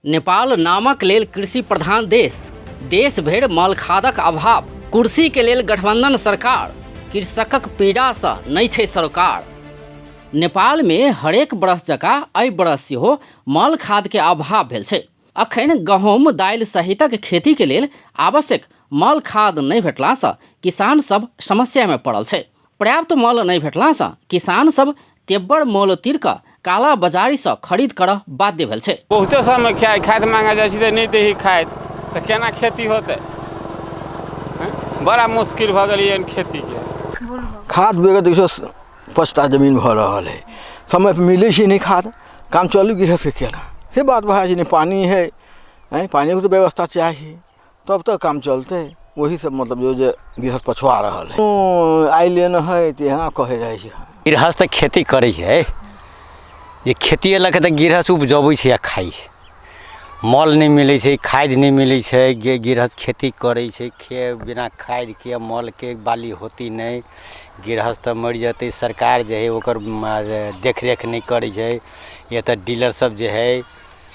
नेपाल नामक लेल कृषि प्रधान देश, देश भरि मल खादक अभाव, कुर्सी के लेल गठबंधन सरकार, कृषकक पीड़ा सँ नहि छै सरोकार। नेपाल में हरेक बरस जकाँ एहि बरस सेहो मल खाद के अभाव भेल छै। अखन गहूम दालि सहितक खेती के लेल आवश्यक मल खाद नहि भेटला सँ किसान सब समस्या में पड़ल छै। पर्याप्त मल नहि भेटला सँ किसान सब तेब्बर मोल तिर कऽ काला बाजारी सँ खरीद करऽ बाध्य भेल छै। बहुते समय खाद मांगे जाइ छी तऽ नहि दै खाद, तऽ केना खेती होतै? बड़ा मुश्किल भऽ गेलै एहन खेतीके। खाद बगैर देखियौ पछता जमीन भऽ रहल है, समय पर मिलै छै नहि खाद, काम चलू गृहस्थ केना से बात भऽ जाइ छै। नहि पानि है, पानिके तऽ व्यवस्था चाही तब तऽ काम चलतै। वही सब मतलब जो जे गृहस्थ पछुआ रहल है। आइले न है तऽ यहाँ कहै जाइ छै। गृहस्थ खेती करै छै, जे खेती लऽ कऽ तऽ गृहस्थ उपजबै छै आ खाइ छै। मल नहि मिलै छै, खाद नहि मिलै छै, गृहस्थ खेती करै छै। बिना खादके मलके बाली होती नहि, गृहस्थ तऽ मरि जेतै। सरकार जे हइ ओकर देखरेख नहि करै छै। एतऽ डीलर सब जे हइ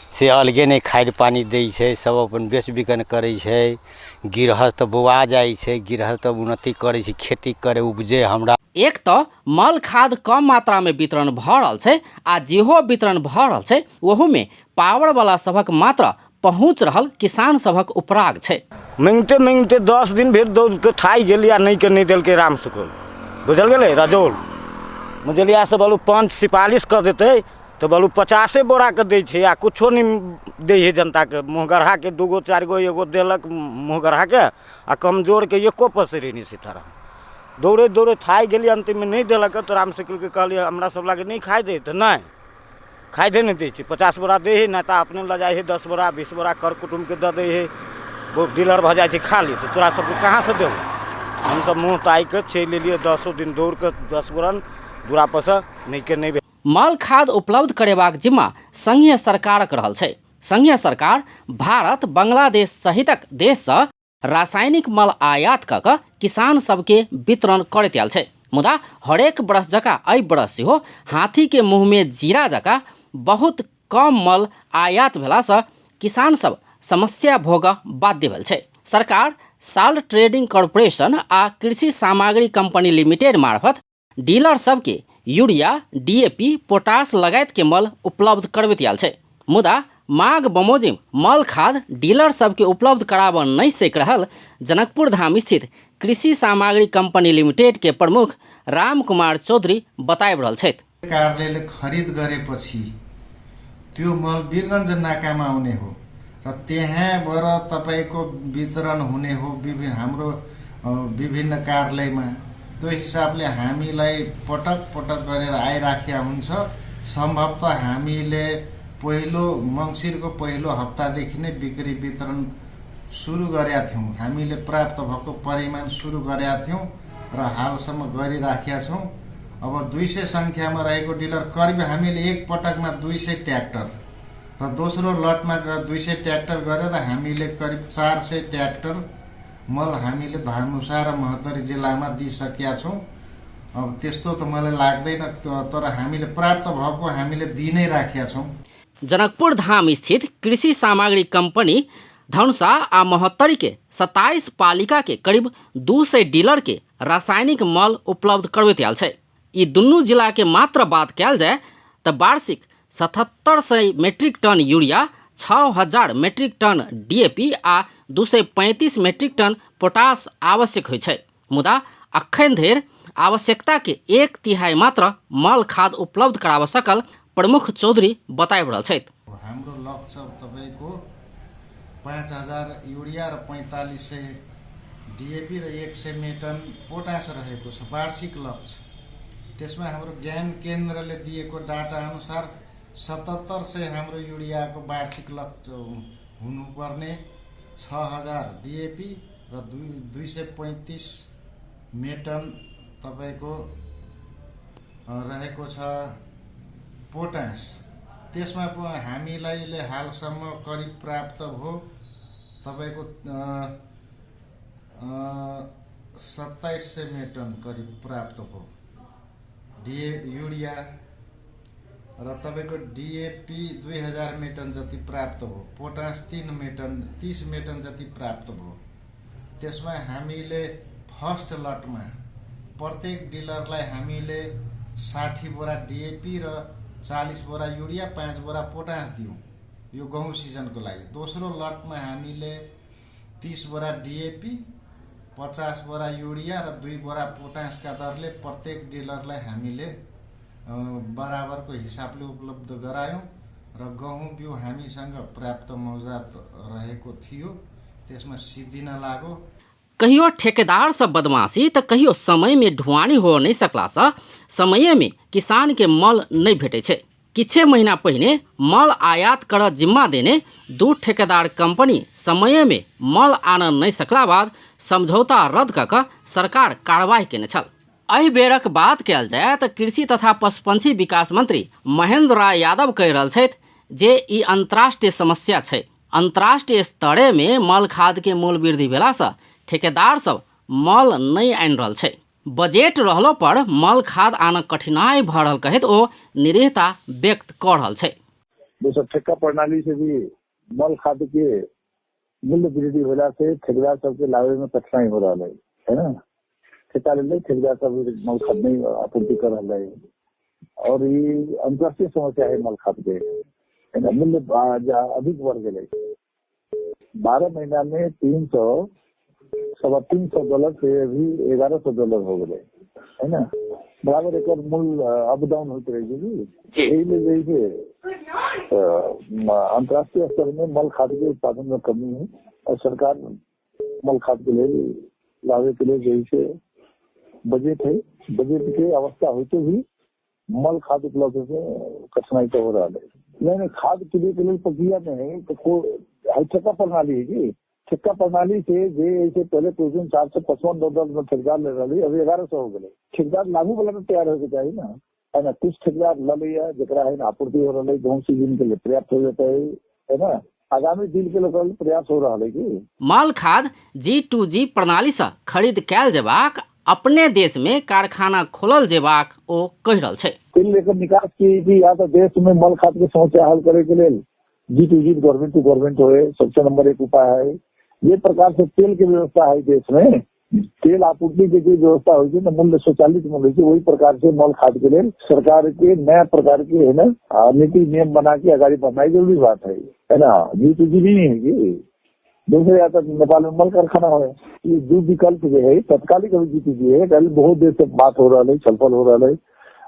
से अलगे नहि खाद पानि दै छै, सब अपन बेच बिकन करै छै। गृहस्थ बौआ जाइ छै, गृहस्थ उन्नति करै छै, खेती करै उपजे हमरा। एक तऽ मल खाद कम मात्रा में वितरण भऽ रहल छै आ जेहो वितरण भऽ रहल छै ओहूमे पावरवला सभक मात्र पहुँच रहल किसान सभक उपराग छै। माँगिते माँगिते 10 दिन भेल दौड़ के थाकि गेली आ नहि के नहि देलकै राम सुकुल, बुझल गेलै। रजौल मुजलिया से बोलू पंच सिफारिश कऽ देतै तऽ बोलू 50 बोराके दै छै आ कुछो नहि दै हइ जनताके। मुँहगढ़ाके 2 गो 4 गो एगो देलक मुँहगढ़ाके आ कमजोरके एको पसेरी नहि। सीताराम दौड़ैत दौड़ैत थाकि गेलियै, अन्तिममे नहि देलक तऽ राम सुकुलके कहलियै हमरा सब लागे नहि खाइ दे, तऽ नहि खादे नहि दै छै। 50 बोरा दै हइ, नहि तऽ अपने लऽ जाइ हइ 10 बोरा 20 बोरा कर कुटुम्बके दऽ दै हइ। डीलर भऽ जाइ छै खाली, तऽ तोरा सबके कहाँसँ देबौ? हमसब मुँह ताकिके चलि एलियै 10 दिन दौड़के 10 गोरन दूरापर सँ नहि के नहि। मल खाद उपलब्ध करेबाक जिम्मा संघीय सरकारक रहल छै। संघीय सरकार भारत, बांग्लादेश सहितक देशसँ रासायनिक मल आयात कऽ कऽ किसान सबके वितरण करैत आयल छै। मुदा हरेक बरस जकाँ एहि बरस सेहो हाथीके मुँहमे जीरा जकाँ बहुत कम मल आयात भेलासँ किसान सब समस्या भोगऽ बाध्य भेल छै। सरकार साल्ट ट्रेडिंग कॉरपोरेशन आ कृषि सामग्री कंपनी लिमिटेड मार्फत डीलर सबके यूरिया, डीएपी, पोटास लगायत के मल उपलब्ध करबैत आयल छै। मुदा मांग बमोजिम मल खाद डीलर सबके उपलब्ध कराबऽ नहि सकि रहल जनकपुर धाम स्थित कृषि सामग्री कंपनी लिमिटेड के प्रमुख राम कुमार चौधरी बताबि रहल छथि। कार्यालयले खरिद गरेपछि त्यो मल वीरगञ्ज नाकामा आउने हो र त्यहाँबाट तपाईँको वितरण हुने हो विभिन्न हाम्रो विभिन्न कार्यालयमा। त्यो हिसाबले हामीलाई पटक पटक गरेर आइराखेको हुन्छ। सम्भवतः हामीले पहिलो मङ्सिरको पहिलो हप्तादेखि नै बिक्री वितरण सुरु गरेका थियौँ। हामीले प्राप्त भएको परिमाण सुरु गरेका थियौँ र हालसम्म गरिराखेका छौँ। अब 200 सङ्ख्यामा रहेको डिलर करिब हामीले एक पटकमा 200 ट्र्याक्टर र दोस्रो लटमा 200 ट्र्याक्टर गरेर हामीले करिब 400 ट्र्याक्टर मल हामीले धनुषा र महोत्तरी जिल्लामा दिइसकेका छौँ। अब त्यस्तो त मलाई लाग्दैन, तर हामीले प्राप्त भएको हामीले दिइ नै राखेका छौँ। जनकपुर धाम स्थित कृषि सामग्री कंपनी धनुषा आ महोत्तरी के 27 पालिका के करीब 200 डीलर के रासायनिक मल उपलब्ध करबैत आयल छै। ई दुनू जिला के मात्र बात कयल जाय तऽ वार्षिक 7700 metric ton urea, 6000 metric ton DAP आ 235 मेट्रिक टन पोटास आवश्यक होइ छै। मुदा अखन धरि आवश्यकता के 1/3 मात्र मल खाद उपलब्ध कराबऽ सकल प्रमुख चौधरी बताबि रहल छथि। हाम्रो लक्ष्य तपाईँको 5000 युरिया र 4500 डिएपी र 100 मेटन पोटास रहेको छ वार्षिक लक्ष्य। त्यसमा हाम्रो ज्ञान केन्द्रले दिएको डाटा अनुसार 7700 हाम्रो युरियाको वार्षिक लक्ष्य हुनुपर्ने, 6000 डिएपी र 235 मेटन तपाईँको रहेको छ पोटास। त्यसमा हामीलाई हालसम्म करिब प्राप्त भयो तपाईँको 2700 मेटन करिब प्राप्त भयो डिए युरिया र तपाईँको डिएपी 2000 मेटन जति प्राप्त भयो, पोटास 3 मेटन 30 मेटन जति प्राप्त भयो। त्यसमा हामीले फर्स्ट लटमा प्रत्येक डिलरलाई हामीले 60 बोरा डिएपी र 40 बोरा युरिया, 5 बोरा पोटास दियौँ यो गहुँ सिजनको लागि। दोस्रो लटमा हामीले 30 बोरा डिएपी, 50 बोरा युरिया र 2 बोरा पोटासका दरले प्रत्येक डिलरलाई हामीले बराबरको हिसाबले उपलब्ध गरायौँ र गहुँ बिउ हामीसँग पर्याप्त मौजात रहेको थियो, त्यसमा सिद्धिन लागो। कहियो ठेकेदार सब बदमाशी तऽ कहियो समयमे ढुआनी हो नहि सकलासँ समयमे किसानके मल नहि भेटै छै। किछे महीना पहिने मल आयात करऽ जिम्मा देने 2 ठेकेदार कंपनी समयमे मल आनऽ नहि सकला बाद समझौता रद्द कऽ कऽ सरकार कार्रवाई केने छल। एहि बेरक बात कयल जाय तऽ कृषि तथा पशुपक्षी विकास मंत्री महेंद्र राय यादव कहि रहल छथि जे ई अंतर्राष्ट्रीय समस्या छै। अंतर्राष्ट्रीय स्तरेमे मल खादके मूल्य वृद्धि भेलासँ ठेकेदार सब मल नहि आनि रहल छै। बजट रहलो पर मल खाद आनऽ कठिनाई भऽ रहल कहैत ओ निरीहता व्यक्त कऽ रहल छै। दोसर ठेक्का प्रणाली से भी मल खाद के मूल्य वृद्धि होला से ठेकेदार सबके लावे में कठिनाई हो रहा है ना। ठेका ले ठेकेदार सब मल खाद नहीं आपूर्ति कर रहा है और ये अंतर्राष्ट्रीय समस्या है मल खाद के, है ना। मूल्य अधिक बढ़ गए। 12 महीना में 300 $325 से अभी $1100 हो गए, है ना। बराबर एक मूल्य अप डाउन होते रहे जी। यही ले जैसे अंतर्राष्ट्रीय स्तर में मल खाद के उत्पादन में कमी है और सरकार मल खाद के लिए लावे के लिए जैसे बजट है, बजट के अवस्था होते भी मल खाद उपलब्ध से कठिनाई तो हो रहा है। नहीं, खाद के लिए प्रक्रिया में है तो ठेका प्रणाली है जी। ठेका प्रणाली से जे ऐसे पहले कुछ $455 में ठेकेदार ले रही, अभी 1100 हो गए। ठेकेदार लागू वाला तो तैयार होके चाहिए ना, है ना। कुछ ठेकेदार ल लिया जरा है ना आपूर्ति हो रहा है गेहूँ सीजन के लिए पर्याप्त हो जाता है ना। आगामी दिन के लोग प्रयास हो रहा है कि मल खाद G2G प्रणाली से खरीद कैल जेबाक अपने देश में कारखाना खोलल जेबाक ओ कहि रहल छै। तेल लेकर निकास की भी या तो देश में मल खाद के समस्या हल करे के लिए G2G government to government होए सबसे नंबर 1 उपाय है। ये प्रकार से तेल के व्यवस्था है देश में, तेल आपूर्ति के जो व्यवस्था हो ना मूल्य स्वचालित मूल्य है, वही प्रकार से मल खाद के लिए सरकार के नया प्रकार के है ना नीति नियम बना के अगाड़ी बढ़ना जरूरी बात है ना। G2G भी नहीं है कि दूसरे आता नेपाल में मल कारखाना हो। ये दो विकल्प जो है तत्कालिक अभी G2G है। कल बहुत देश से बात हो रहा है, छलफल हो रहा है,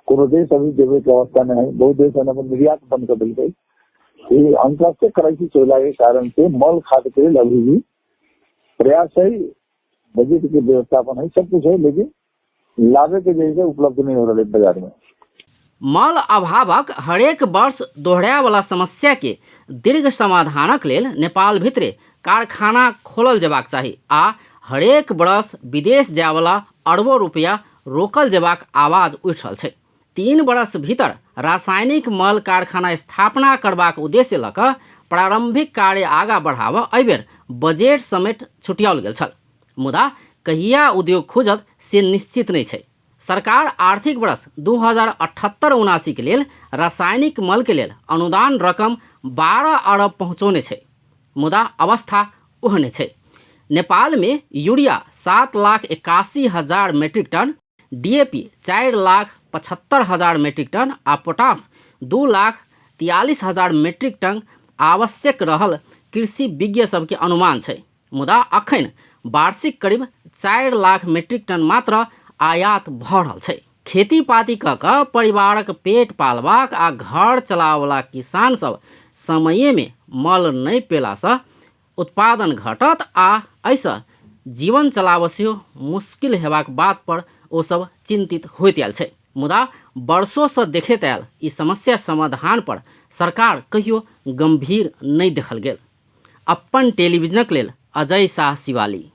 कोनो देश अभी देवे के अवस्था नहीं है, बहुत देश निर्यात बंद कर दिल। ये अंतर्राष्ट्रीय क्राइसिस होला के कारण से मल खाद के लिए अभी भी प्रयास है, बजट के व्यवस्थापन है, सब कुछ है, लेकिन लाभे के जैसे उपलब्ध नहीं हो रहा है बाजार में। मल अभावक हरेक वर्ष दोहराए वाला समस्या के दीर्घ समाधानक लेल नेपाल भितरे कारखाना खोलल जेबाक चाही आ हरेक वर्ष विदेश जायवला अरबों रुपया रोकल जेबाक आवाज उठि रहल छै। 3 वर्ष भीतर रासायनिक मल कारखाना स्थापना करबाक उद्देश्य लऽ कऽ प्रारंभिक कार्य आगाँ बढ़ाबऽ एहिबेर बजट समेत छुटियाओल गेल छल, मुदा कहिया उद्योग खुजत से निश्चित नहि छै। सरकार आर्थिक वर्ष 2078-79 के लेल रासायनिक मल के लेल अनुदान रकम 12 अरब पहुँचौने छै, मुदा अवस्था ओहने छै। नेपाल में urea 7,81,000 metric ton, DAP 4,75,000 metric ton आ पोटास 2,43,000 मेट्रिक टन आवश्यक रहल कृषि विज्ञ सबके अनुमान छै, मुदा अखन वार्षिक करीब 4 लाख मेट्रिक टन मात्र आयात भऽ रहल छै। खेतीपाती कऽ कऽ परिवारक पेट पालबाक आ घर चलावला किसान सब समयेमे मल नहि पेलासँ उत्पादन घटत आ एहिसँ जीवन चलाबऽ सेहो मुश्किल हेबाक बात पर ओ सब चिन्तित होइत आयल छै। मुदा वर्षोसँ देखैत आयल ई समस्या समाधान पर सरकार कहियो गंभीर नहि देखल गेल। अपन टेलीविजनक लेल अजय शाह शिवाली।